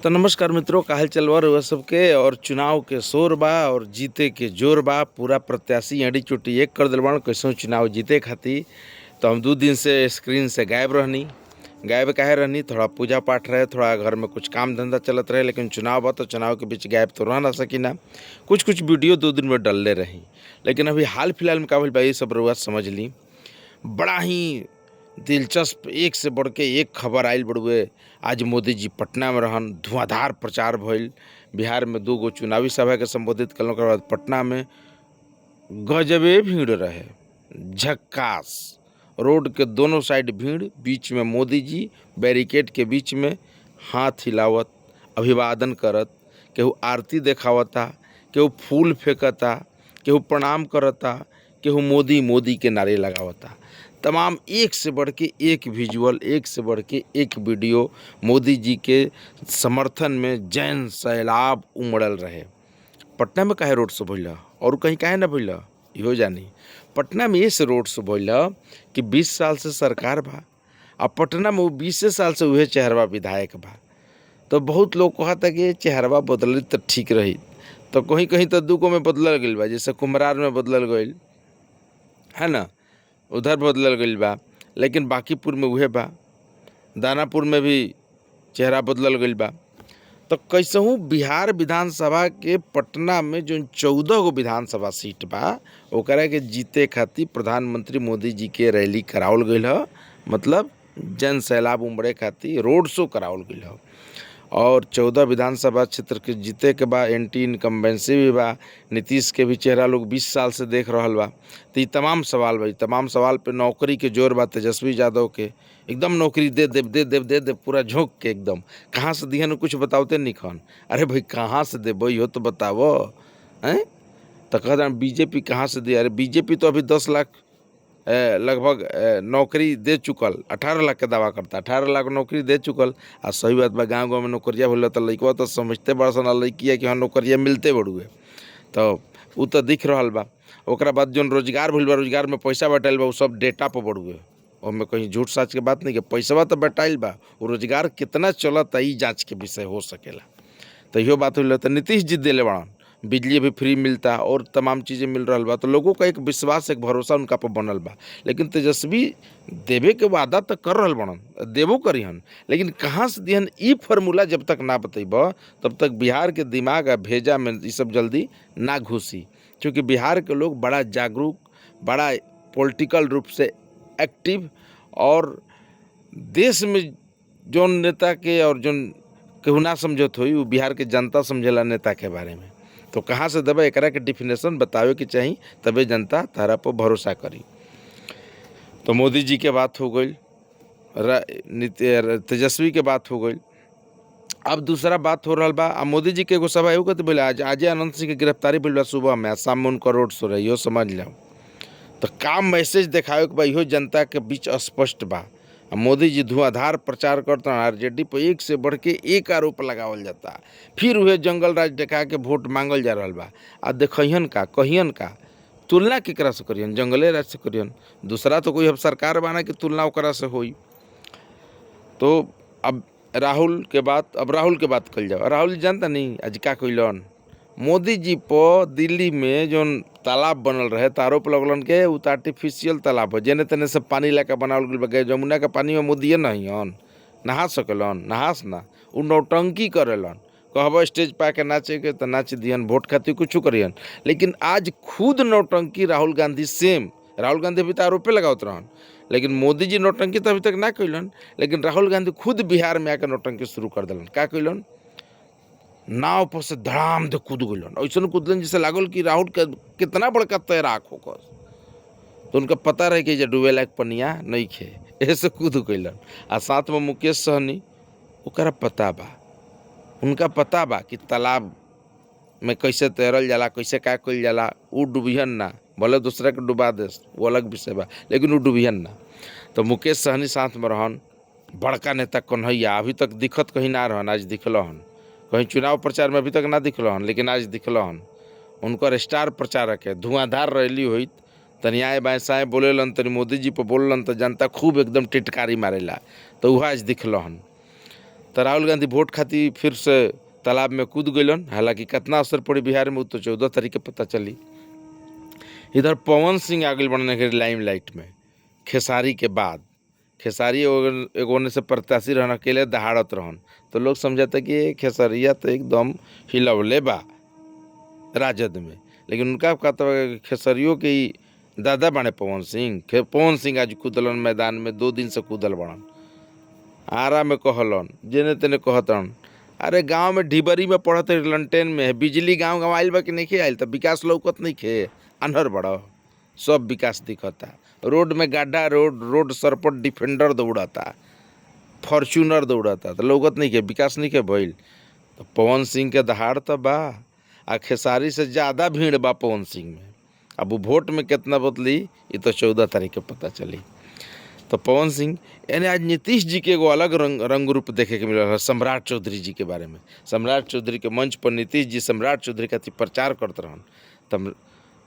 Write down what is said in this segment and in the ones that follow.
तो नमस्कार मित्रों, का हाल चाल बा रउआ सबके। और चुनाव के शोर बा और जीते के जोर बा। पूरा प्रत्याशी अड़ी चोटी एक कर दिल बाड़न कैसहू चुनाव जीते खातिर। तो हम 2 दिन से स्क्रीन से गायब रहनी। गायब काहे रहनी, थोड़ा पूजा पाठ रहे, थोड़ा घर में कुछ काम धंधा चलत रहे, लेकिन चुनाव बा तो चुनाव के बीच गायब तो रह ना सकीना। कुछ कुछ वीडियो 2 दिन में डलले रही, लेकिन अभी हाल फिलहाल में का भइल बा ये सब रउआ समझ ली। बड़ा ही दिलचस्प एक से बढ़ के एक खबर आयल बड़ुए। आज मोदी जी पटना में रहन, धुआंधार प्रचार भइल। बिहार में 2 गो चुनावी सभा के संबोधित कल, ओकर बाद पटना में गजबे भीड़ रहे, झक्कास। रोड के दोनों साइड भीड़, बीच में मोदी जी बैरिकेड के बीच में हाथ हिलावत, अभिवादन करत, केहू आरती देखावता, केहू फूल फेंकता, केहू प्रणाम करता, केहू मोदी मोदी के नारे लगावता। तमाम एक से बढ़ के एक विजुअल, एक से बढ़ के एक वीडियो मोदी जी के समर्थन में जन सैलाब उमड़ल रहे। पटना में काहे रोड शो भइल और कहीं काहे ना भइल, इहो जानी। पटना में इस रोड शो भइल कि 20 साल से सरकार बा आ पटना में वो 20 साल से उहे चेहरवा विधायक बा। तो बहुत लोग कहता कि चेहरवा बदली तो ठीक रही, तो कहीं कहीं तो 2 गो में बदलल गइल बा, जैसे कुम्हरार में बदलल गइल है ना, उधर बदलल गइल बा, लेकिन बाकीपुर में उहे बा, दानापुर में भी चेहरा बदलल गइल बा। तो कैसहू बिहार विधानसभा के पटना में जो 14 गो विधानसभा सीट बा ओकरा के जीते खातिर प्रधानमंत्री मोदी जी के रैली करावल गइल ह, मतलब जन सैलाब उमड़े खातिर रोड शो करावल गइल ह। और 14 विधानसभा क्षेत्र के जीते के बा, एंटी इनकम्बेंसी भी बा, नीतीश के भी चेहरा लोग 20 साल से देख रहल बा। तो ये तमाम सवाल बा, तमाम सवाल पे नौकरी के जोर बा। तेजस्वी यादव के एकदम नौकरी दे देव दे देव दे देव पूरा झोंक के एकदम, कहाँ से दिहन कुछ बतावते नहीं खन। अरे भाई कहाँ से देबो इहो तो बतावो हैं। तो कहता बीजेपी कहाँ से दे, अरे बीजेपी तो अभी 10 लाख लगभग नौकरी दे चुकल, 18 लाख के दावा करता, 18 लाख नौकरी दे चुकल। आ सही बात बा, गाँव गाँव में नौकरिया भइल तो लइकवा तो समझते बड़ा सन लइकिया कि हाँ नौकरिया मिलते बड़ुए, तो उ तो दिख रहल बा। ओकरा बाद जौन रोजगार भइल बा, रोजगार में पैसा बटाइल बा, उ सब डेटा पर बड़ुए, ओमे कहीं झूठ सच के बात नहीं के पैसवा तो बटाइल बा, उ रोजगार कितना चलता ई जाँच के विषय हो सकेला। तो इहो बात होइल। तो नीतीश जी देले बड़न, बिजली भी फ्री मिलता और तमाम चीज़ें मिल रहा बा, तो लोगों का एक विश्वास एक भरोसा उनका पर बनल बा। लेकिन तेजस्वी देवे के वादा तो कर रहल बड़न, देबो करिहन, लेकिन कहाँ से दिहन ई फार्मूला जब तक ना बतैब तब तक बिहार के दिमाग आ भेजा में ई सब जल्दी ना घुसी। क्योंकि बिहार के लोग बड़ा जागरूक, बड़ा पॉलिटिकल रूप से एक्टिव, और देश में जौन नेता के और जौन केहू ना समझत होई उ बिहार के जनता समझेला नेता के बारे में। तो कहाँ से देबै एकरा के डिफिनेशन बतावे के चाही, तबे जनता तारा पर भरोसा करी। तो मोदी जी के बात हो गई, तेजस्वी के बात हो गई। अब दूसरा बात हो रहा बा, आ मोदी जी के एगो सभा एगो कथी भइल, आज अजय आनंद सिंह के गिरफ्तारी भइल बा सुबह में, आ शाम में उनकर रोड शो रही, इहो समझ लो। तो का मैसेज देखावे के बा इहो जनता के बीच स्पष्ट बा। आ मोदी जी धुआंधार प्रचार करता, आरजेडी पर एक से बढ़ के एक आरोप लगावल जाता, फिर उहे जंगल राज देखा के वोट मांगल जा रहा बा। आ देखियन का कहियन का तुलना केकरा से करियन, जंगले राज से करियन, दूसरा तो कोई अब सरकार बना के तुलना ओकरा से होई। तो अब राहुल के बात, अब राहुल के बात कल जाओ। राहुल जानता नहीं आज का कैलन, मोदी जी पर दिल्ली में जौन तालाब बनल रहे तो आरोप लगलन के उ तो आर्टिफिशियल तालाब है, जेने तेने सब पानी लाके बनावल गइल बा, जमुना के पानी में मोदिए नहीं हन, नहा सकेलन, नहास ना, उ नौटंकी करेलन, कहब स्टेज पा के नाचे के तो नाच दिहन, वोट खातिर कुछ करिहन। लेकिन आज खुद नौटंकी राहुल गांधी, सेम राहुल गांधी अभी तो आरोपे लगावत रहन, लेकिन मोदी जी नौटंकी तो अभी तक ना कैलन, लेकिन राहुल गांधी खुद बिहार में आके नौटंकी शुरू कर दिलन। का कैलन, नाव पर से धड़ाम दे कूद गइलन, ऐसा कूदलन जैसे लागल कि राहुल के कितना बड़का तैराक होकर, तो उनका पता रहे कि जे डूबे लायक पनिया नहीं खे, ऐसे कूद गइलन। आ साथ में मुकेश सहनी, ओकरा पता बा, उनका पता बा कि तालाब में कैसे तैरल जाला, कैसे का कइल जाला, उ डूबिहन ना, भले दूसरा के डुबा देस वो अलग विषय बा, लेकिन उ डूबिहन ना। तो मुकेश सहनी साथ में रहन, बड़का नेता कन्हैया अभी तक दिखत कहीं ना रहन, आज दिखल हन, कहीं चुनाव प्रचार में अभी तक ना दिखल हन, लेकिन आज दिखल हन। उनकर स्टार प्रचारक है, धुआंधार रैली होइत, तनी आए बाएँ साएँ बोलेलन, तनी मोदी जी पर बोललन तो जनता खूब एकदम टिटकारी मारेला, तो वह आज दिखल हन। तो राहुल गांधी वोट खातिर फिर से तालाब में कूद गइलन। हालांकि कितना असर पड़ी बिहार में वो तो 14 तारीख के पता चली। इधर पवन सिंह आ गइल बने के लाइमलाइट में खेसारी के बाद। खेसारी एगो ओने से प्रत्याशी रहन, अकेले दहाड़त रहन, तो लोग समझता कि खेसरिया तो एकदम हिलवले बा राजद में, लेकिन उनका कहता खेसरियों के ही दादा बने पवन सिंह। पवन सिंह आज कूदलन मैदान में, 2 दिन से कूदल बड़न, आरा में कहलन, जेने तेने कहतन। अरे गांव में ढिबरी में पढ़त लंटेन में बिजली गांव गाँव आयल बा कि नहीं आयल, तो विकास लौकत नहीं खे, अनहर बड़ सब विकास दिखता। रोड में गड्ढा, रोड रोड सर पर डिफेंडर दौड़ता, फॉर्चूनर दौड़ता, तो लौकत नहीं के विकास नहीं के भइल। तो पवन सिंह के दहाड़ तो बा, आ खेसारी से ज़्यादा भीड़ बा पवन सिंह में। अब वो वोट में कितना बदली ये तो 14 तारीख के पता चली। तो पवन सिंह यानी आज नीतीश जी के एगो अलग रंग रंग रूप देखे के मिलल है सम्राट चौधरी जी के बारे में। सम्राट चौधरी के मंच पर नीतीश जी सम्राट चौधरी खातिर प्रचार करते रहन। तब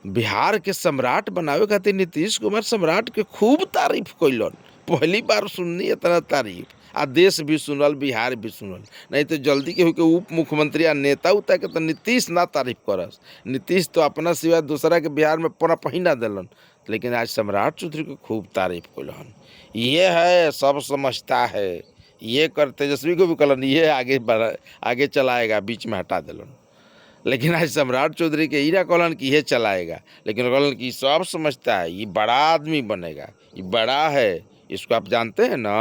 बिहार के सम्राट बनावे खातिर नीतीश कुमार सम्राट के खूब तारीफ कैलन। पहली बार सुननी इतना तारीफ, आ देश भी सुनल बिहार भी सुनल। नहीं तो जल्दी के के उप मुख्यमंत्री आ नेता उता के तो नीतीश ना तारीफ करस। नीतीश तो अपना सिवा दूसरा के बिहार में पना पहिना दिलन, लेकिन आज सम्राट चौधरी को खूब तारीफ कैलन। ये है सब समझता है, ये कर तेजस्वी को भी कहलन ये आगे बढ़ आगे चलाएगा, बीच में हटा दिलन। लेकिन आज सम्राट चौधरी के ईरा कहलन कि ये चलाएगा, लेकिन कहलन कि सब समझता है, ये बड़ा आदमी बनेगा, ये बड़ा है, इसको आप जानते हैं ना,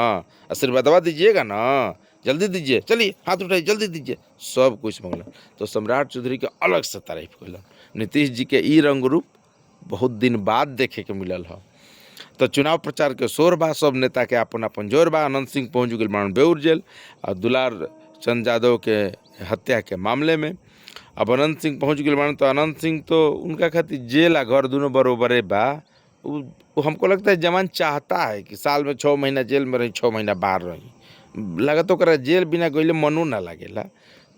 आशीर्वादवा दीजिएगा ना, जल्दी दीजिए, चलिए हाथ उठाइए जल्दी दीजिए, सब कुछ मंगलन। तो सम्राट चौधरी के अलग से तारीफ कैलन। नीतीश जी के ई रंग रूप बहुत दिन बाद देखे के मिलल है। तो चुनाव प्रचार के शोर बा, सब नेता के अपन अपन जोर बा। अनंत सिंह पहुँच गए बाड़न बेउर जेल और दुलार चंद यादव के हत्या के मामले में। अब अनंत सिंह पहुँच गए बाड़न, तो अनंत सिंह तो उनका खातिर जेल आ घर दोनों बरोबरे बा। वो हमको लगता है जवान चाहता है कि साल में 6 महीना जेल में रही, 6 महीना बाहर रही, लगत ओकरा जेल बिना गइले मनो ना लागेला।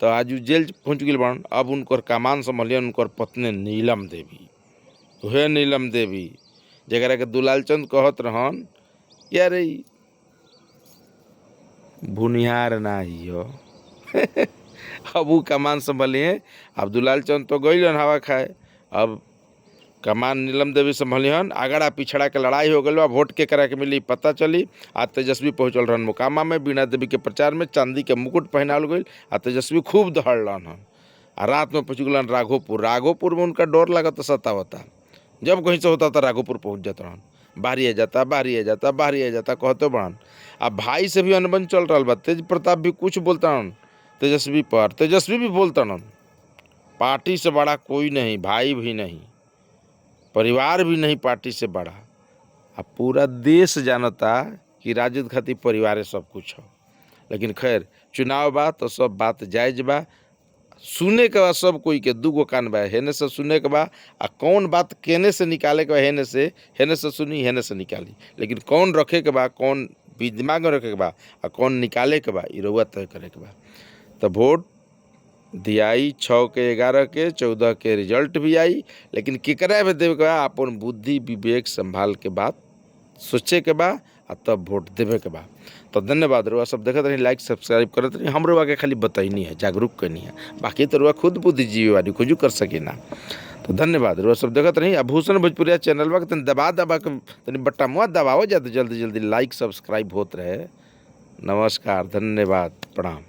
तो आज उ जेल पहुँच गए बाड़न। अब उनकर कमान संभलियन उनकर पत्नी नीलम देवी, उहे नीलम देवी जकरा के दुलाल चंद कहत रहन यार भुनिहार ना हियो। अब वो कमान संभलिए। अब दुलाल चंद तो गइलन हवा खाए, अब कमान नीलम देवी संभलिहन। आगड़ा पिछड़ा के लड़ाई हो गई, वोट के करा के मिली पता चली। आ तेजस्वी पहुँचल रहन मोकामा में बीणा देवी के प्रचार में, चांदी के मुकुट पहनावल गई आ तेजस्वी खूब दहड़लन हन। आ रात में पहुँच गलन राघोपुर। राघोपुर में उनका डर लगता सतावता, जब कहीं से होता था राघोपुर पहुँच जाता रहन, बाहरी आ जाता, बाहरी आ जाता, बाहरी आ जाता कहते बड़न। आ भाई से भी अनबन चल रहा बा, तेज प्रताप भी कुछ बोलता रहन तेजस्वी पर, तेजस्वी भी बोलता रहन पार्टी से बड़ा कोई नहीं, भाई भी नहीं, परिवार भी नहीं पार्टी से बड़ा। आ पूरा देश जानता कि राजद खातिर परिवार सब कुछ हो। लेकिन खैर चुनाव बा तो सब बात जायज बा, सुने के बा सब कोई के दूगो कान बा, हेने से सुने के बा आ कौन बात केने से निकाले के बा, हेने से सुनी हेने से निकाली, लेकिन कौन रखे के बा, कौन दिमाग में रखे के बा आ कौन निकाले के बा, ई रउआ तय करे के बा। तो वोट दियाई 6 के 11 के 14 के रिजल्ट भी आई, लेकिन केकरा में देवे के बा अपन बुद्धि विवेक संभाल के बात सोचे के बा आ तब वोट देवे के बा। तो धन्यवाद रुआ सब देखत रही, लाइक सब्सक्राइब करत रही। हम रुआ के खाली बतैनी है, जागरूक करनी है, बाकी तो रुआ खुद बुद्धिजीवी वाली कुछ कर सके ना। तो धन्यवाद रुआ सब देखत रही। आ भूषण भोजपुरिया चैनल बा के तनी दबा दबा के तनी बट्टा मुआ दबाओ जाते जल्दी जल्दी लाइक सब्सक्राइब होत रहे। नमस्कार, धन्यवाद, प्रणाम।